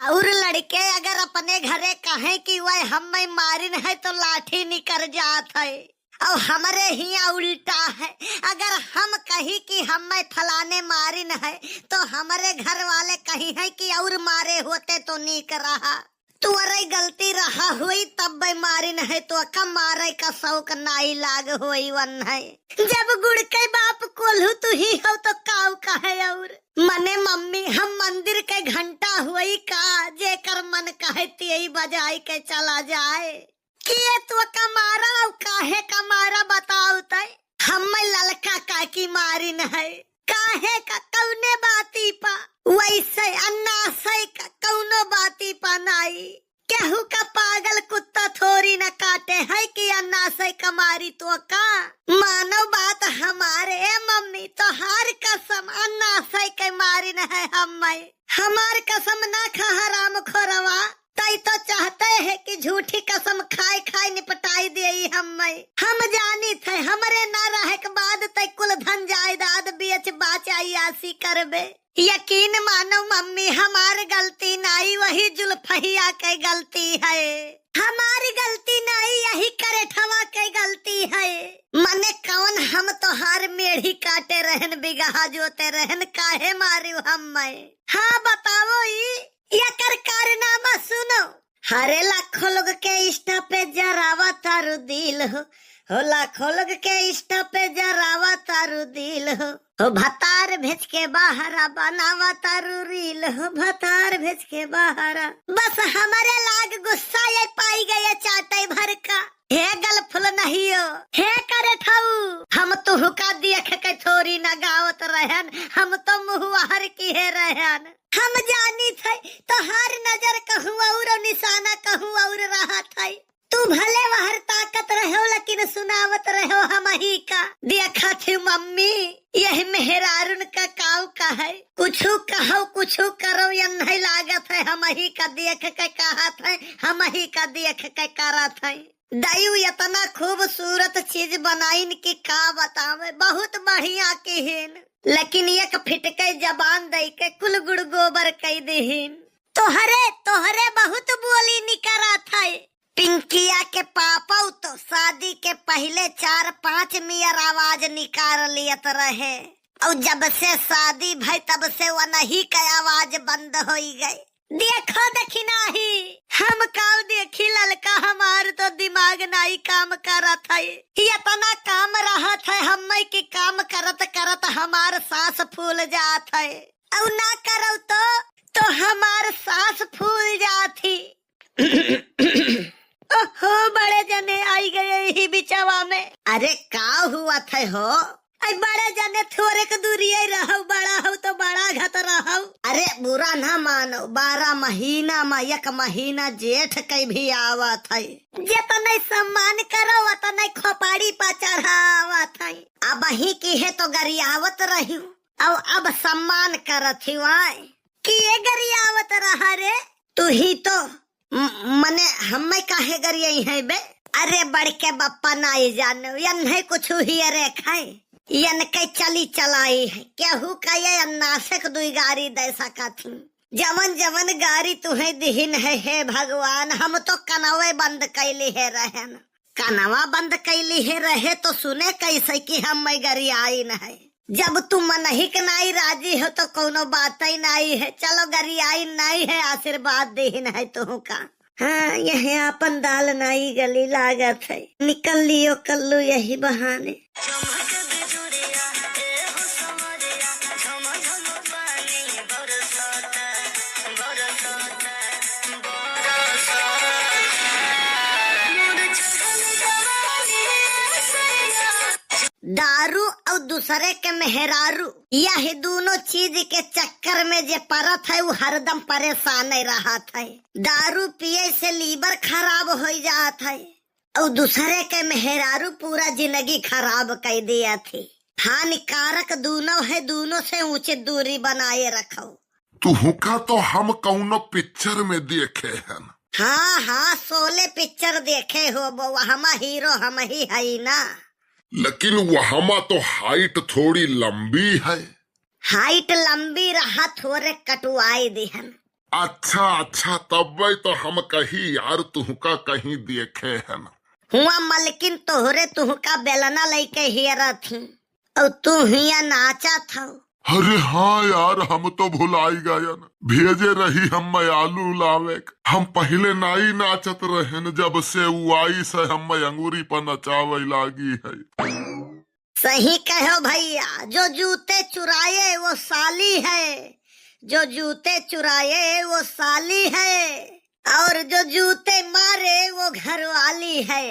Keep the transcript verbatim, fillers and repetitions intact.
और लड़के अगर अपने घरे कहें कि वह हम्मै मारिन है तो लाठी निकर जात है। और हमरे हियाँ उल्टा है, अगर हम कही कि हम्मै फलाने मारिन है तो हमरे घर वाले कहिहैं कि और मारे होते तो नीक रहा। तोरे गलती रहा होई तब्बै मारिन है तोका, मारे का शौक नाई लाग होई वन्है। जब गुड़ के बाप कोल्हू तुही हौ तो काऊ कहे और। मने मम्मी हम मंदिर के घंटा होई का, जेकर मन कहे तेई बजाई के चला जाए। के तोका मारा और काहे का मारा बताओ तै? हम्मै ललका काकी मारिन है। काहे का कौने बाती पा? वैसे अन्नासै का कौनो बाती पा नाई। केहू का पागल कुत्ता थोड़ी न काटे है कि अन्नासै का मारी तोका। मानो बात हमारे, ए मम्मी, तोहार कसम, अन्नासै के मारिन है हम्मै। हमार कसम ना खा हराम खोरवा। तै तो चाहते है कि झूठी कसम खाए खाए निपटाई देई हम्मै। हम जानित है हमरे ना रहे के बाद तै कुल धन जायदाद बेच बाच अय्यासी करबे। यकीन मानो मम्मी, हमार गलती नाई, वही जुल्फहिया के गलती है। हमार गलती नाई, यही करेठवा के गलती है। मने कौन हम तोहार मेढ़ी काटे रहन, बिगहा जोते रहन, काहे मारिउ हम्मै? हाँ बताओ ई। एकर कारनामा सुनो। हरे लाखों लोग के Insta पे जरावा तारू दिल हो, हो लाखों लोग के Insta पे जरावा तारू दिल हो, हो भतार भेज के बहारा बनावा तारू reel हो, भतार भेज के बहारा। बस हमरे लाग गुस्सा ये पाई गए चाटे भर का। हे गलफुल नहीं हो, हे करेठऊ, हम तुहका देख के थोड़ी न गावत रहन, हम तो मुँह हर किहे रहन। हम जानित है तोहार नजर कहूँ और निशाना कहूँ और रहत है। तू भले वहर ताकत रहो लेकिन सुनावत रहो हमही का। देखत ही मम्मी, यही मेहरारुन का काऊ का है, कुछु कहो कुछु करो, यन्है लागत है हमही का देख के कहत है, हमही का देख के करत है। दयू इतना खूबसूरत चीज बनाइन कि का बतावे, बहुत बढ़िया किहिन, लेकिन एक फिटके जबान दई के कुल गुड़ गोबर कई दिहिन। तोहरे, तोहरे बहुत बोली निकरत है। पिंकिया के पापा तो शादी के पहिले चार पाँच मियर आवाज निकार लियत रहे, और जब से शादी भई तब से वनही के आवाज बंद होई गए। देखो दखिनाही, हम काऊ देखी ललका, हमार तो दिमाग नाई काम करत है। इतना काम रहत है हम्मै कि काम करत करत हमार सांस फूल जात है। और ना करौ तो, तो हमार सांस फूल जात ही। ओहो, बड़े जने आई गए ही बिचवा में। अरे का हुआ थे हो? अरे बड़े जने थोरे के दूरिये रहौ, बड़ा हौ तो बड़ा घत रहौ। अरे बुरा ना मानो, बारह महीना में एक महीना जेठ के भी आवत है। जेतने सम्मान करो, ओतने खोपड़ी पर चढ़ावत है। अबहीं किहे तो गरियावत रहिउ, और अब सम्मान करत ही वाय। किहे गरियावत रहा रे? तुही तो म-, मने हम्मै काहे गरियइहैं बे? अरे बड़के बप्पा नाई जानो, यन्है कुछु हियरे खाए, यनके चली चलाई है, केहू का ये अन्नासे क दुई गारी दे सकत ही। जवन जवन गारी तुहैं दिहिन है, हे भगवान, हम तो कनवे बंद कइ लिहे रहन। कनवा बंद कइ लिहे रहे तो सुने कैसे कि हम्मै गरियाइन है। जब तू मनही के नाई राजी हो तो कौनो बातै नाई है। चलो गरियाइन नाई है, आशीर्वाद देहिन है तुहू का। हाँ, यह आपन दाल नाई गली लागत है, निकल लियो कल्लू यही बहाने। दारू और दूसरे के मेहरारू, यह दोनों चीज के चक्कर में जे परत है, वो हरदम परेशान ही रहत है। दारू पिए से लीवर खराब हो जात है और दूसरे के मेहरारू पूरा जिंदगी खराब कर दिया थी। हानिकारक दोनों है, दोनों से उचित दूरी बनाए रखो। तुहका तो हम कौनो पिक्चर में देखे हन। हाँ, हाँ, शोले पिक्चर देखे होबो, वहमा हीरो हमही हई ना। लेकिन वहमा तो हाइट थोड़ी लंबी है। हाइट लंबी रहा, थोरे कटवाए दिहन। अच्छा, अच्छा, तब्बे तो हम कही यार, तुहका कहीं देखे है ना। हुआ मलकिन तोहरे तुहका बेलना लइके हेरत ही, और तू हिया नाचत हौ। अरे हाँ यार, हम तो भुलाई गयन, भेजे रही हम आलू लावे। हम पहिले नाई नाचत रहेन, जब से उ आई से हम अंगूरी पर नचावे लागी है। सही कहो भैया, जो जूते चुराए वो साली है, जो जूते चुराए वो साली है, और जो जूते मारे वो घरवाली है।